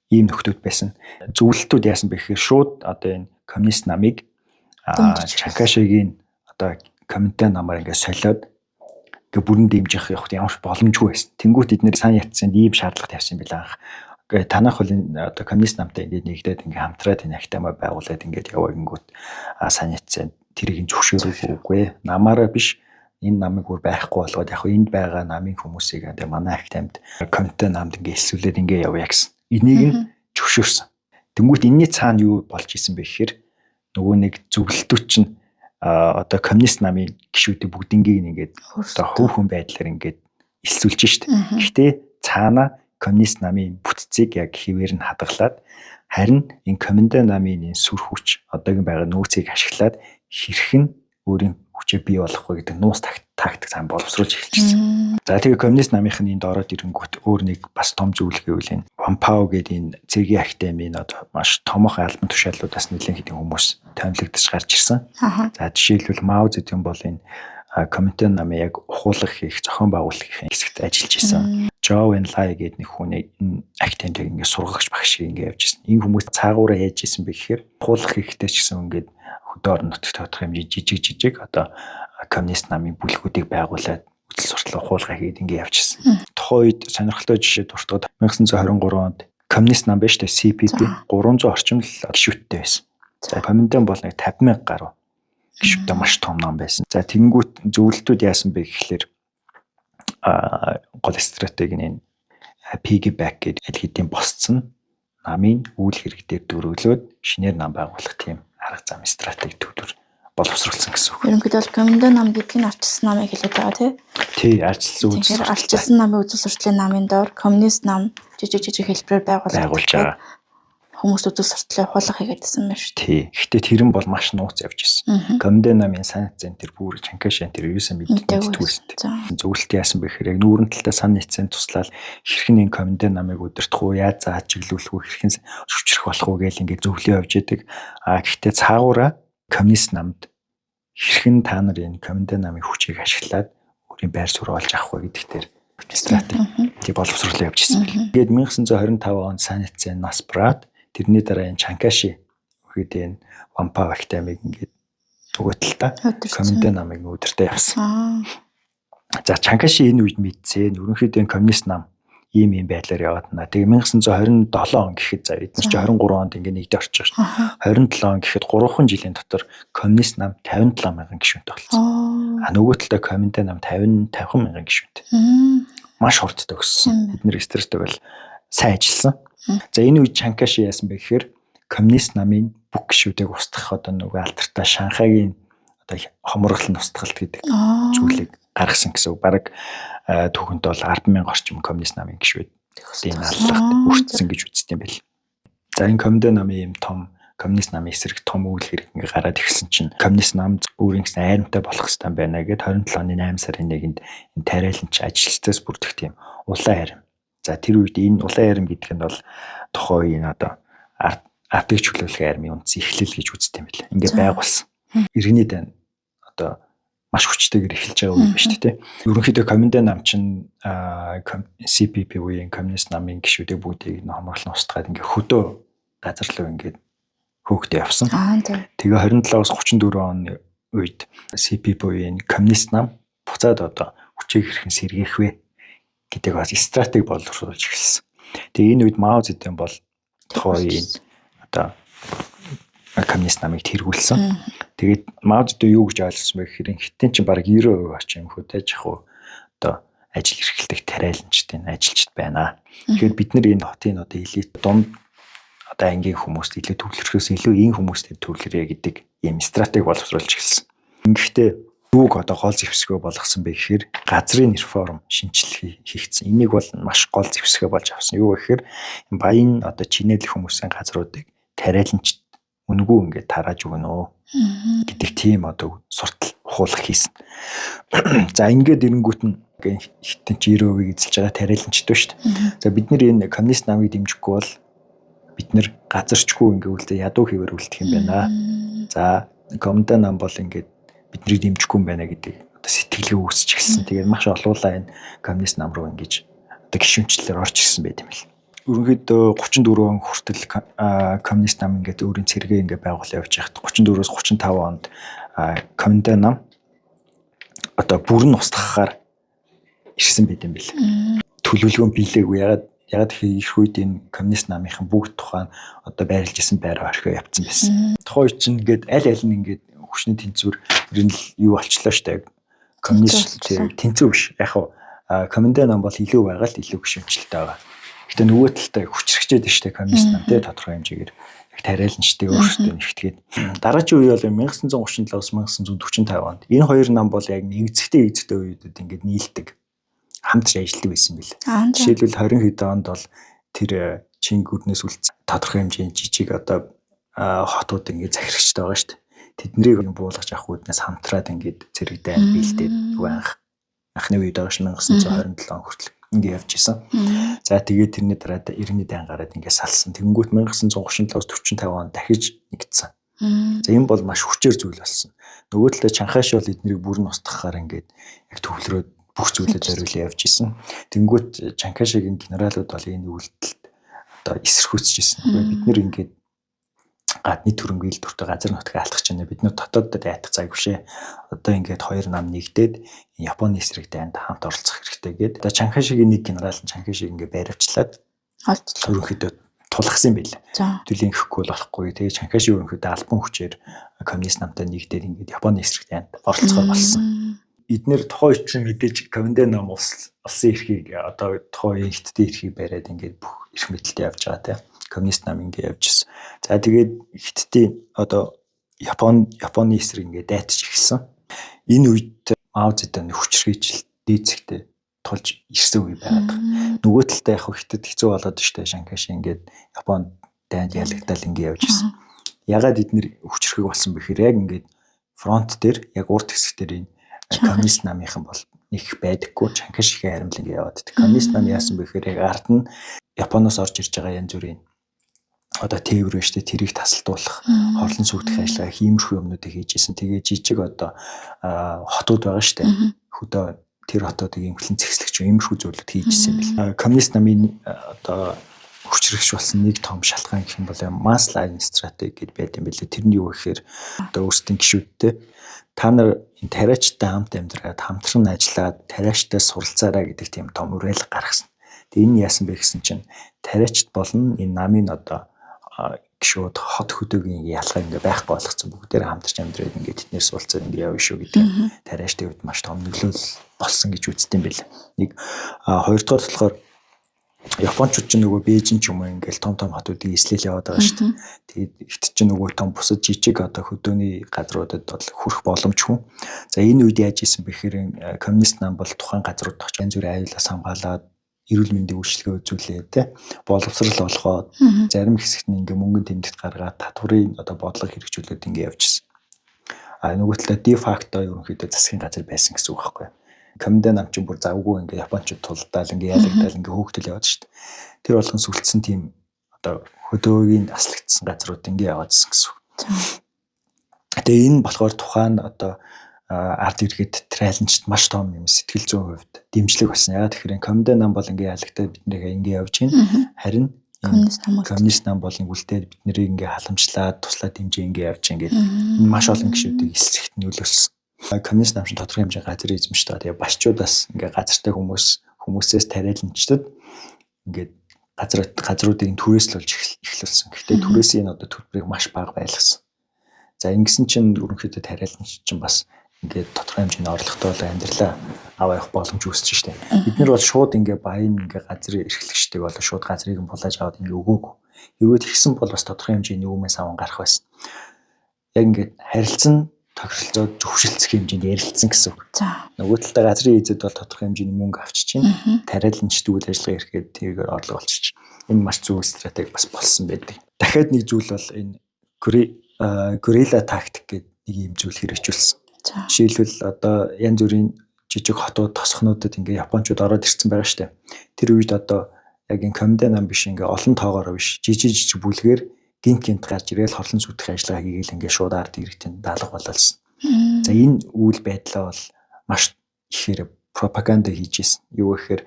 ийм нөхдүүд байсан. Зөвлөлтүүд яасан бэ гэхээр шууд одоо энэ коммунист намыг Чанкашигийн одоо коммунда намаар ингээд солиод ингээ бүрэн дэмжих явахт ямар ч боломжгүй байсан. Тэнгуут эднэр Сан Яценд ийм шаардлага тавьсан байлаа анх. Ингээ танах бол энэ одоо коммунист намтай ингээд нэгдээд ингээ хамтраад энэ академи байгуулад ингээд яваа гингүүт Сан Яцен тэрийг зөвшөөрөөгүй. Намаараа биш, энэ намыг бүр байхгүй болгоод яг энд байгаа намын хүмүүсийг тэгээ манай академид коммунда намд ингээ элсүүлээд ингээ явъя гэсэн. Энийг нь зөвшөөрсөн. Тэнгүүт энэний цаана юу болж исэн бэ гэхээр нөгөө нэг зөвлөлтүүд чинь одоо коммунист намын гишүүдийг бүгднгийг ингээд одоо хөв хүн байдлаар ингээд элсүүлж штт. Гэхдээ цаана коммунист намын бүтцийг яг хэвээр нь хадгалаад, харин энэ коммунда намын энэ сүр хүч, одоогийн байгаа нөөцийг ашиглаад хэрхэн өөрийн хүчээ бий болгох вэ гэдэг нууц тактик зам боловсруулж эхэлчихсэн. За тэгээ коммунист намынх нь энд ороод ирэнгүүт өөр нэг бас том зүйл гэвэл энэ Вампао гэдэг энэ цэргийн академийн одоо маш томоохон албан тушаалуудаас нэлээд хэдэн хүмүүс томилогдож гарч ирсэн. За жишээлбэл Мао Цзэдун бол энэ Коминтерн намын яг ухуулах хийх, зохион байгуулах хэсэгт ажиллаж исэн. Жоо Энлай гэдэг нэг хүний энэ академид яг ингээд сургагч багш шиг ингээд явж исэн. Энэ хүмүүс цаагаараа яаж исэн бэ гэхээр ухуулах хийхдээ ч гэсэн ингээд хөдөө орон нутагт тодорхой хэмжээ жижиг жижиг одоо коммунист намын бүлгүүдийг байгуулад үзэл суртал ухуулга хийгээд ингээд явчихсан. Тухайн үед сонирхолтой жишээ дуртахад 1923 онд коммунист нам байж тээ CPP 300 орчим л гишүүдтэй байсан. За Коминтерн бол нэг 50 мянга гаруй гишүүдтэй маш том нам байсан. За тэгэнгүүт зөвлөлтүүд яасан бэ гэхлээр гол стратеги нь энэ piggyback гэдэг аль хэдийн босцсон намын үйл хэрэг дээр дөрвөлөөд шинээр нам байгуулах тийм арга зам стратеги төвлөр боловсруулсан гэсэн үг. Ерөнхийдөө бол Коминтерн нам гэдэг нь ардчилсан намыг хэлээд байгаа тий. Тий, ардчилсан үзэл Тэгэхээр ардчилсан намын үзэл суртлын намын доор коммунист нам жижиг жижиг хэлбэрээр байгуулж байгаа. Хүмүүс үзэл суртлаа ухуулга хийгээд байсан байна шүү дээ. Тий. Гэхдээ тэр нь бол маш нууц явж ирсэн. Коминтерн намын Сан Ятсен тэр бүр Чанкашан тэр юусан мэддэггүй байсан. Зөвлөлт яасан бэ гэхээр яг нүүрэн талдаа Сан Ятсен туслаад хэрхэн энэ Коминтерн намыг удирдах уу, яаж заа чиглүүлэх үү, хэрхэн шүвчрэх болох уу гэл ингээд зөвлөө явж идэг. А гэхдээ цаагаараа коммунист намд хэрхэн та нар энэ Коминтерн намын хүчийг ашиглаад өөрийн байр суурь олж авах вэ гэдэг дээр стратеги тий боловсруулаа явж ирсэн байна. Тэгээд 1925 онд Сан Ятсен нас бараад тэрний дараа энэ Чанкаши өгөөд энэ Вампао академиг ингээд нөгөө талдаа Коминтерн намыг өдөртөө явсан. За Чанкаши энэ үед мэдсэн. Ерөнхийдөө энэ коммунист нам ийм ийм байдлаар яваад байна. Тэгээ 1927 он гэхэд за эдгээр чинь 23 онд ингээд нэгдээ орчих шээ. 27 он гэхэд 3 жилийн дотор коммунист нам 57 мянган гишүүнтэй болсон. А нөгөө талдаа Коминтерн нам 50 мянган гишүүнтэй. Маш хурдтай өссөн. Бид нэр стратеги бол сайн ажилласан. За энэ үед Чанкаши яасан бэ гэхээр коммунист намын бүх гишүүдийг устгах одоо нөгөө алдартай Шанхайгийн одоо хомрогдол нь устгалт гэдэг зүйлийг гаргасан гэсэн үг. Бараг түүхэнд бол 10,000 орчим коммунист намын гишүүд энэ аллагт өртсөн гэж үздэг юм байл. За энэ Коминтерн намын ийм том коммунист намын эсрэг том үйл хэрэг ингээ гараад ирсэн чинь коммунист нам өөрийн гэсэн айрамтай болох хэрэгтэй байна гэд 27 оны 8 сарын 1-нд энэ тариаланч ажилчдаас бүрдэх тийм улаан арим. За тэр үед энэ улаан арим гэдэг нь бол тухайн үеийн одоо ардыг чөлөөлөх армийн үндсэн эхлэл гэж үздэг юм билээ. Ингээ байгуулсан. Иргэний дан одоо маш хүчтэйгээр эхэлж байгаа үе байна шүү дээ. Ерөнхийдөө Коминтерн нам чинь CPP үеийн коммунист намын гишүүдийг бүгдийг нь хомроглон устгаад ингээ хөдөө газар руу ингээд хөөгдөө явсан. Тэгээ 27-аас 34 оны үед CPP үеийн коммунист нам буцаад одоо хүчийг хэрхэн сэргээх вэ гэдэг бас стратеги боловсруулж эхэлсэн. Тэгээ энэ үед Мао Цзэдун бол тухайн үеийн одоо коммунист намыг тэргүүлсэн. Тэгээд Мао Цзэдун юу гэж ойлгосон бэ гэхээр хятадын чинь бараг 90% орчим хөдөө аж ахуй одоо ажил эрхэлдэг тариаланчтай ажилчид байна. Тэгэхээр бид нар энэ хотын одоо элит дунд одоо ангийн хүмүүст илүү төвлөрөхөөс илүү ийн хүмүүстэй төвлөрье гэдэг ийм стратеги боловсруулж эхэлсэн. Ингэхдээ юуг одоо гол зэвсгээ болгосон бэ гэхээр газрын реформ шинжилгээ хийгдсэн. Энийг бол маш гол зэвсгээ болж авсан. Юу гэхээр баян одоо чинээлэх хүмүүсийн газруудыг тариаланчид үнэгүй ингээд тарааж өгнө гэдэг тийм одоо суртал ухуулах хийсэн. За ингээд эренгүүт нь хитэн чи 90% эзэлж байгаа тариаланчид ба шүү дээ. За бид нар энэ коммунист намыг дэмжихгүй бол бид нар газарчгүй ингээ үлдээ ядуу хэвээр үлдэх юм байна. За Коминтерн нам бол ингээд биднийг дэмжихгүй юм байна гэдэг одоо сэтгэлгээ үүсэж эхэлсэн. Тэгээд маш олуулаа энэ коммунист нам руу ингэж одоо гишүүнчлэлээр орж ирсэн байт юм л. Ерөнхийдөө 34 он хүртэл коммунист нам ингээд өөрийн цэргээ ингээд байгуулаад явж байхад 34-өөс 35 онд Коминтерн нам одоо бүрэн устгахаар ирсэн байт юм бэл. Төлөвлөгөө биелээгүй. Ягаад гэхээр ирэх үед энэ коммунист намынхан бүгд тухайн одоо байрлаж исэн байраа орхио явцсан байсан. Тухайн үед чинь ингээд аль аль нь ингээд хүчний тэнцвэр ер нь л юу болчлоо штэ. Коммунист тэнцвэр биш. Яг хав Коминтерн нам бол илүү байгаа л илүү гишүүнчлэлтэй байгаа. Гэтэ нөгөө талдаа хүчрхчээд штэ коммунист нам тий тодорхой хэмжээгээр яг тариаланчдыг өөрсдөө нэгтгээд. Дараагийн үе бол 1937-аас 1945 онд энэ хоёр нам бол яг нэгзэгтэй нэгзэгтэй үеүүдэд ингээд нийлдэг. Хамтарч ажилладаг байсан бил. Жишээлбэл 20 хэдэн онд бол тэр Чинг гүрнээс үлдсэн тодорхой хэмжээний жижиг одоо хотууд ингээд захирагчтай байгаа шүү дээ. Тэднийг буулгаж авах үүднээс хамтраад ингээд цэрэг дайнд бэлдээд анх анхны үед байгаа ш 1927 он хүртэл ингээд явж исэн. За тэгээд тэрний дараа 90-ний дайн гараад ингээд салсан. Тэгэнгүүт 1937-оос 45 он дахиж нэгдсэн. За энэ бол маш хүчээр зүйл болсон. Нөгөө талаа Чанхайш бол эднэрийг бүрэн устгахаар ингээд яг төвлөрөөд бүх зүйлээ зориулан явж исэн. Тэнгүүт Чанкайшигийн генералууд бол энэ үйлдэлд одоо эсэрхүүцэж исэн. Бид нэр ингээд гадны төрөнгийн дүртэй газар нутгаа алдах чинь бид нар дотооддоо дайтах зайгүй шээ. Одоо ингээд хоёр нам нэгдээд Японы эсрэг дайнд хамт оролцох хэрэгтэй гээд одоо Чанкайшигийн нэг генерал нь Чанкайшиг ингээд баривчлаад ерөнхийдөө тулгасан юм байл. Төлөлийн гэхгүй бол болохгүй. Тэгээ Чанкайши ерөнхийдөө албан хүчээр коммунист намтай нэгдээд ингээд Японы эсрэг дайнд оролцохоор болсон. Эднэр тухайн үед чинь мэдээж Коминде нам улсын эрхийг одоо тухайн үеийн хятадын эрхийг бариад ингээд бүх эрх мэдэлтэй явж байгаа тийм. Коммунист нам ингээд явж ирсэн. За тэгээд хятадын одоо Японы эсрэг ингээд дайтаж эхэлсэн. Энэ үед Мао Цзэдун хүчрхийлж дээдсэгтэй тулж ирсэн үе байгаад байгаа. Нөгөө талдаа яг хятад хэцүү болоод штэ Шанхайш ингээд Японд дайнд ялагдал ингээд явж ирсэн. Ягаад эднэр хүчрхэг болсон бэ гэхээр яг ингээд фронт дээр яг урд хэсэг дээр энэ коммунист намынхан бол нэг байдаггүй Чанкаш ихэн харимл ингэ яваад. Коммунист нам яасан бэ гэхээр яг ард нь Японоос орж ирж байгаа янз бүрийн одоо тээвэр биш үү тэрийг тасалдуулах, хорлон сүйтгэх ажиллагаа хиймэрхүү юмнуудыг хийж исэн. Тэгээ жижиг одоо хотууд байгаа шүү дээ. Хөдөө тэр хотуудыг инфлэн зэгслэгч иймэрхүү зүйлүүд хийж исэн юм бэл. Коммунист намын одоо хүчрэгч болсон нэг том шалтгаан гэх юм бол mass line strategy гэд байд юм билээ. Тэр нь юу гэхээр одоо өөрсдийн гишүүдтэй та нар энэ тариачтай хамт амьдраад хамтран ажиллаад тариачтай суралцаарай гэдэг тийм том уриалга гаргасан. Тэгээ энэ яасан бэ гэсэн чинь тариачд болон энэ намын одоо гишүүд хот хөдөөгийн ялгаа ингээ байхгүй болгоцсон, бүгдээр хамтарч амьдраад ингээ тэднэр суулцаад ингээ явна шүү гэдэг тариачдын хувьд маш том нөлөөлөл болсон гэж үздэг юм байл. Нэг хоёрдугаар болохоор Япончууд ч нөгөө Бээжин ч юм уу ингээл том том хотуудыг эслэл яваад байгаа шүү дээ. Тэгээд ихт чинь нөгөө том бусад жижиг одоо хөдөөний газруудад бол хүрэх боломжгүй. За энэ үед яаж исэн бэ гэхээр коммунист нам бол тухайн газрууд очиж янз бүрийн аюулаас хамгаалаад эрүүл мэндийн үйлчилгээ үзүүлээ те, боловсрал олгоод зарим хэсэгт нь ингээ мөнгөн тэмдэгт гаргаад татврын одоо бодлого хэрэгжүүлээд ингээ явжсэн. А нөгөө талаа де факто ерөнхийдөө засгийн газар байсан гэсэн үг байхгүй юу? Коммунде нам чинь бүр завгүй ингээ Япончууд тулдаал ингээ ялагдаал ингээ хөөгдөл яваад шүү дээ. Тэр болгон сүлдсэн тийм одоо хөдөөгийн аслагдсан газрууд ингээ яваадсэн гэсэн үг. Тэгээ энэ болохоор тухайн одоо ард иргэд трайланчд маш том юм сэтгэл зүйн хувьд дэмжлэг болсон. Яагаад тэгэхээр коммунде нам бол ингээ ялагдаад бид нэр ингээ явж гин. Харин коммунист нам бол үлдээд бид нарыг ингээ халамжлаад туслаад дэмжиж ингээ явж ингээд энэ маш олон гишүүдийг эсэлцэхт нөлөөлсөн. Коммунист нам чинь тодорхой хэмжээний газар эзэмшдэг. Тэгээ баячуудаас ингээ газартай хүмүүсээс тариаланчдад ингээд газруудыг түрээслүүлж эхлүүлсэн. Гэхдээ түрээсийн одоо төлбөрийг маш бага байлгасан. За ингэсэн чинь ерөнхийдөө тариаланч чинь бас ингээд тодорхой хэмжээний орлоготой бол амьдралаа аваа явах боломж үүсэж штэ. Бид нар бол шууд ингээ баян ингээ газрын эрхлэгчдэг бол шууд газрыг нь булааж аваад ингээ өгөөгүй. Хэрвээ тэгсэн бол бас тодорхой хэмжээний өмнөөс аван гарах байсан. Яг ингээд харилцан тохиролцоод зөвшөлдсөх хэмжээнд ярилцсан гэсэн үг. За. Нөгөө талдаа газрын эзэд бол тодорхой хэмжээний мөнгө авчиж чинь тариаланчд үйл ажиллагаа эрхээд тэргээр орлого олчиж. Энэ маш зөв стратеги бас болсон байдаг. Дахиад нэг зүйл бол энэ горилла тактик гэдэг нэг юм зүйл хэрэгжүүлсэн. Жишээлбэл одоо янз бүрийн жижиг хотууд, тосхнуудад ингээ Япончууд ороод ирсэн байгаа штэ. Тэр үед одоо яг энэ коммунде нам биш ингээ олон тоогоор биш жижиг жижиг бүлгээр гинт гинт гарч ирээл хорлон сүйтгэх ажиллагаа хийгээл ингээ шууд ард иргэдийн даалга бололсон. За энэ үйл байдлаа бол маш ихээр пропаганда хийж исэн. Юу гэхээр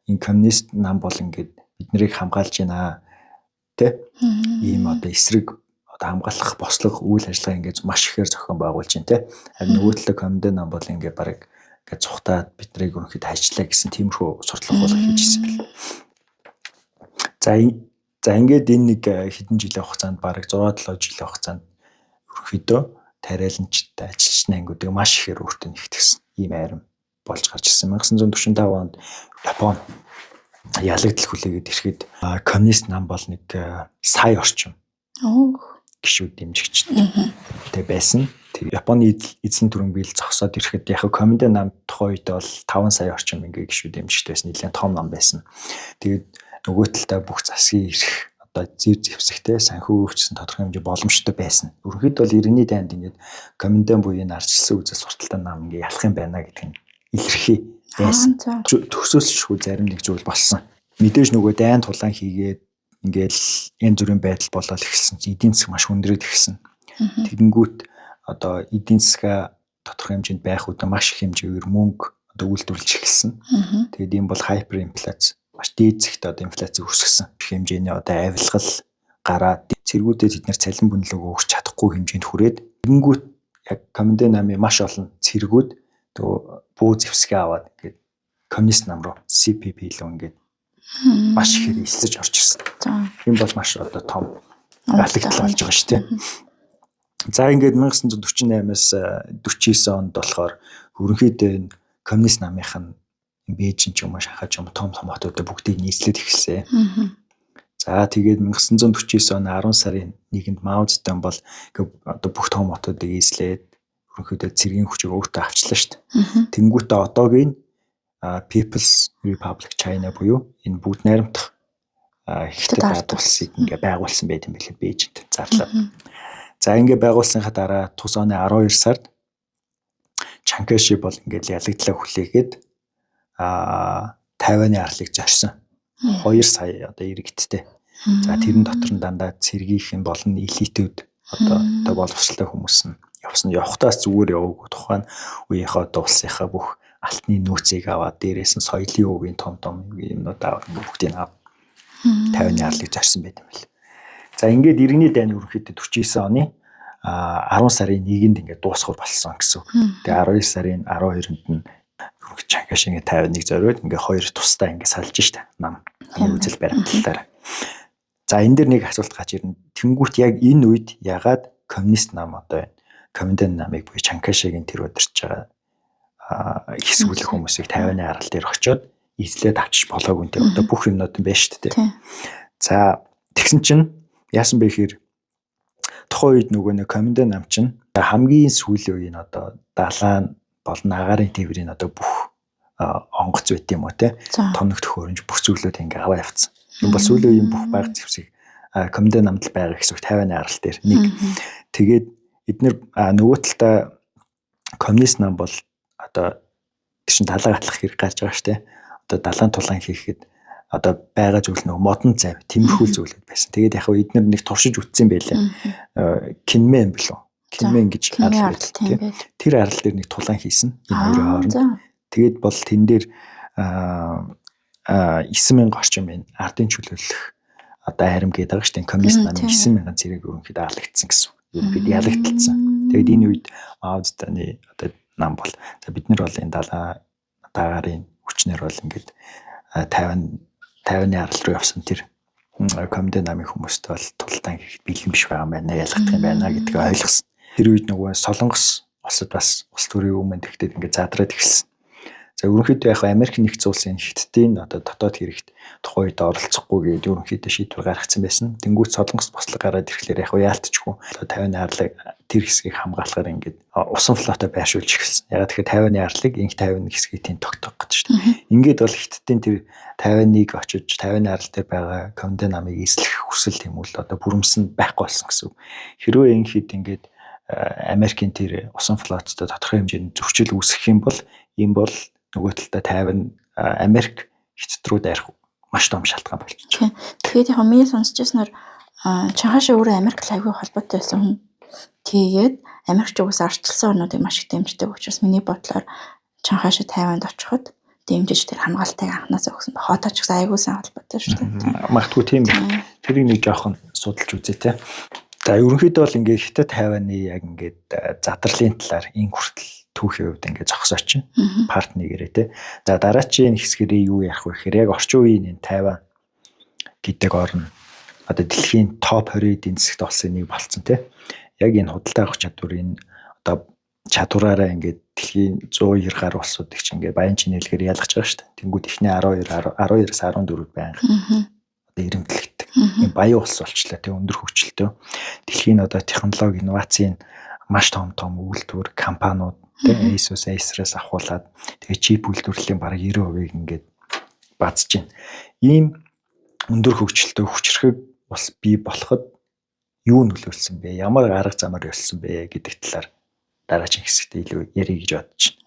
энэ коммунист нам бол ингээд бид нарыг хамгаалж байна тэ? Ийм одоо эсрэг одоо хамгаалах бослого үйл ажиллагаа ингээд маш ихээр зохион байгуулж байна тэ? Харин нөгөө талаа коммунде нам бол ингээд бараг ингээд цухтаад бид нарыг ерөнхийдөө ажиллаа гэсэн тиймэрхүү суртал ухуулга хийж исэн бэл. За ингээд энэ нэг хэдэн жилийн хугацаанд бараг 6-7 жилийн хугацаанд ерөнхийдөө тариаланчтай ажилчны ангиудыг маш ихээр өөртөө нэгтгсэн ийм айрам болж гарч ирсэн. 1945 онд Япон ялагдал хүлээгээд ирэхэд коммунист нам бол нэг сая орчим гишүүд дэмжигчтэй байсан. Тэр Японы эзэн төрөнгийн зогсоод ирэхэд яг коммунде нам тухайн үед бол 5 сая орчим ингээ гишүүд дэмжигчтэй байсан. Нэлээд том нам байсан. Тэгээд нөгөө талдаа бүх засгийн эрх одоо зэр зэвсэгтэй санхүү өвчсөн тодорхой хэмжээ боломжтой байсан. Ерөнхийдөө бол 90-ний дайнд ингээд Коминдан буюу энэ ардчилсан үзэл сурталтай нам ингээд ялах юм байна гэдэг нь илэрхий байсан. Төгсөөсчгүй зарим нэг зүйл болсон. Мэдээж нөгөө дайн тулаан хийгээд ингээд янз бүрийн байдал болоод эхэлсэн чинь эдийн засаг маш хүндрээд эхэлсэн. Тэгэнгүүт одоо эдийн засгаа тодорхой хэмжээнд байх үедээ маш их хэмжээгээр мөнгө одоо үйлдвэрлэж эхэлсэн. Тэгээд ийм бол хайперинфляц маш дээд зэгт одоо инфляцийг өсгөсөн. Их хэмжээний одоо авилгал гараад цэргүүдэд тэд нар цалин бүнлөгөө өгч чадахгүй хэмжээнд хүрээд тэгэнгүүт яг Коминдан намын маш олон цэргүүд нөгөө бүү зэвсгээ аваад ингээд коммунист нам руу CPP лөө ингээд маш ихээр элсэж орж ирсэн. Энэ бол маш одоо том алдагдал болж байгаа шүү дээ. За ингээд 1948-аас 49 онд болохоор ерөнхийдөө энэ коммунист намынх нь Бээжин ч юм уу Шанхай ч юм уу том том хотуудад бүгдийг нийслээд эхэлсэн. За тэгээд 1949 оны 10 сарын 1-нд Мао Цзэдун бол одоо бүх том хотуудыг эзлээд ерөнхийдөө цэргийн хүчийг өөртөө авчлаа шүү дээ. Тэнгүүтээ одоогийн People's Republic China буюу энэ бүгд найрамдах Хятад ард улсыг ингээ байгуулсан байт юм билээ Бээжинд зарлаад. За ингээ байгуулсныхаа дараа тус оны 12 сард Чан Кайши бол ингээд ялагдлаа хүлээгээд Тайваны арлыг зорьсон. 2 сая одоо иргэдтэй. За тэрэн дотор нь дандаа цэргийнхэн болон элитүүд одоо боловсролтой хүмүүс нь явсан. Явхдаас зүгээр яваагүй, тухайн үеийнхээ одоо улсынхаа бүх алтны нөөцийг аваад дээрээс нь соёлын өвийн том том юмнууд аваад ингээ бүгдийг аваад Тайваны арлыг зорьсон байт юм бэл. За ингээд иргэний дайн ерөнхийдөө 49 оны 10 сарын 1-нд ингээд дуусгах болсон гэсэн үг. Тэгээ 12 сарын 12-нд нь Чан Кайши ингээд 51 зориуд ингээд хоёр тусдаа ингээд салж штэ нам үзэл баримтлалаар. За энэ дэр нэг асуулт гарч ирнэ. Тэнгүүт яг энэ үед ягаад коммунист нам одоо энэ Коминдан намыг буюу Чан Кайшигийн тэр удирч байгаа хэсгүүлэх хүмүүсийг Тайваны арал дээр очиод эзлээд авчиж болоогүй юм. Одоо бүх юмнууд нь байна шүү дээ. За тэгсэн чинь яасан бэ гэхээр тухайн үед нөгөө нэг Коминдан нам чинь хамгийн сүүлийн үеийн одоо далайн болон агаарын тээврийн одоо бүх онгоц байт юм уу те, тоног төхөөрөмж бүх зүйлүүд ингээ аваа явцсан. Энэ бол сүүлийн үеийн бүх баг зэвсэг Коминдан намд л байгаа гэсэн үг Тайваны арал дээр нэг. Тэгээд эднэр нөгөө талдаа коммунист нам бол одоо тэр чин далаа гатлах хэрэг гарч байгаа шүү дээ. Одоо далайн тулаан хийхэд одоо байгаа зүйл нөгөө модон зав, тиймэрхүү зүйлүүд байсан. Тэгээд яг хөө эднэр нэг туршиж үтсэн байлээ. Кинмэн билүү? Кинмэн гэж арал тийм. Тэр арал дээр нэг тулаан хийсэн. Энэ хоёрын хооронд. Тэгээд бол тэн дээр 9000 орчим энэ ардын чөлөөлөх одоо арим гэдэг байгаа шүү дээ. Коммунист намын 9000 цэрэг ерөнхийдөө алагдсан гэсэн. Ерөнхийдөө ялагдсан. Тэгээд энэ үед Мао Цзэдуны одоо нам бол за бид нар бол энэ далаа даагаарын хүчнэр бол ингээд Тайваны арал руу явсан тэр Коминдан намын хүмүүст бол тултаан хийхэд бэлэн биш байгаа юм байна, ялгах юм байна гэдгийг ойлгосон. Тэр үед нөгөө Солонгос улсад бас улс төрийн өмнө тэгтээд ингээд задраад эхэлсэн. За ерөнхийдөө яг Америк нэгдсэн улсын Хятадын одоо дотоод хэрэгт тухайн үед оролцохгүй гээд ерөнхийдөө шийдвэр гаргацсан байсан. Тэнгүүт Солонгос бослог гараад ирэхлээр яг яалтчгүй Тайваны арлыг тэр хэсгийг хамгаалахаар ингээд усан флотоо байршуулж эхэлсэн. Яг тэгэхээр Тайваны арлыг инх Тайван хэсгийг тийм тогтоох гэж шүү дээ. Ингээд бол Хятадын тэр Тайваныг очиж Тайваны арал дээр байгаа Коминдан намыг эзлэх хүсэл тэмүүл одоо бүрэмсэн байхгүй болсон гэсэн үг. Хэрвээ инхэд ингээд Америкийн тэр усан флоттой тодорхой хэмжээний зөрчил үүсгэх юм бол ийм бол нөгөө талдаа Тайван Америк Хятад руу дайрах маш том шалтгаан болчих. Тэгэхээр яг миний сонсч ирснээр Чан Кайши өөрөө Америк аягүй холбоотой байсан хүн. Тэгээд Америкч угсаа ардчилсан орнуудыг маш их дэмждэг учраас миний бодлоор Чан Кайши Тайванд очиход дэмжиж тэр хамгаалтыг анханасаа өгсөн. Хотоо ч гэсэн аягүй сайн холбоотой шүү дээ. Магадгүй тийм байх. Тэрийг нэг жоохон судалж үзье те. За ерөнхийдөө бол ингээд Хятад Тайваны яг ингээд задрлын талаар энэ хүртэл түүхийн хувьд ингээд зогсооч. Парт 1-ээрээ те. За дараачийн хэсгэрээ юу ярих вэ гэхээр яг орчин үеийн энэ Тайван гэдэг орн одоо дэлхийн топ 20 эдийн засагт улсын нэг болцсон те. Яг энэ худалдаа авах чадвар энэ одоо чадвараараа ингээд дэлхийн 190 гаруй улсуудыг чинь ингээд баян чинээлгээр ялгаж байгаа шүү дээ. Тэнгүүд эхний 12 12-аас 14 байнга одоо эрэмбэлэгддэг. Энэ баян улс болчлаа те, өндөр хөгжилтэй. Дэлхийн одоо технологи, инновацийн маш том том үйлдвэр, компаниуд те, Asus, Acer-аас авахуулаад тэгээ чип үйлдвэрлэлийн бараг 90%-ийг ингээд базж байна. Ийм өндөр хөгжилтэй хүчрхэг улс бий болоход юу нөлөөлсөн бэ? Ямар арга замаар явсан бэ гэдэг талаар дараагийн хэсэгтээ илүү ярих гэж бодож байна.